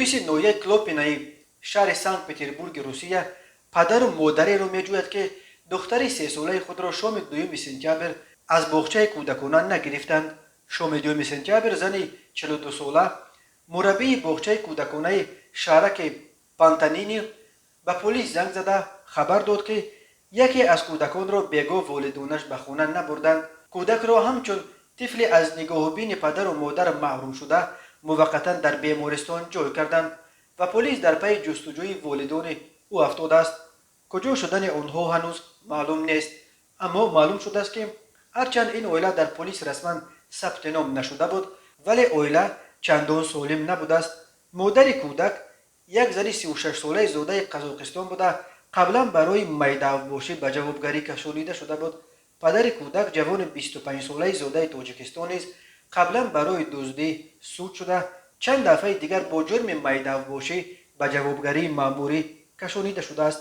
Полиси ноҳияи Клопинаи шаҳри Санкт-Петербурги Русия падару модареро меҷӯяд, ки духтари сесолаи худро шоми 2 сентябр аз боғчаи кӯдакона нагирифтанд. Шоми 2 сентябр зани 42сола, мураббии боғчаи кӯдаконаи шаҳраки Пантанини, ба полис занг зада хабар дод, ки яке аз кӯдаконро бегоҳ волидонаш ба хона набурданд. Кӯдакро ҳамчун тифле аз нигоҳубини падару модар маҳрумшуда муваққатан дар бемористон ҷой карданд ва полис дар пайи ҷустуҷӯи волидони ӯ афтодааст. Куҷо шудани онҳо ҳанӯз маълум нест, аммо маълум шудааст, ки ҳарчанд ин оила дар полис расман сабти ном нашуда буд, вале оила чандон солим набудааст. Модари кӯдак як зани 36солаи зодаи Қазоқистон буда, қаблан барои майдаавбошӣ ба ҷавобгарӣ кашонида шуда буд. Падари кӯдак, ҷавони 25солаи зодаи Тоҷикистон, низ қаблан барои дуздӣ суд шуда, чанд дафъаи дигар бо ҷурми майдаавбошӣ ба ҷавобгарии маъмурӣ кашонида шудааст.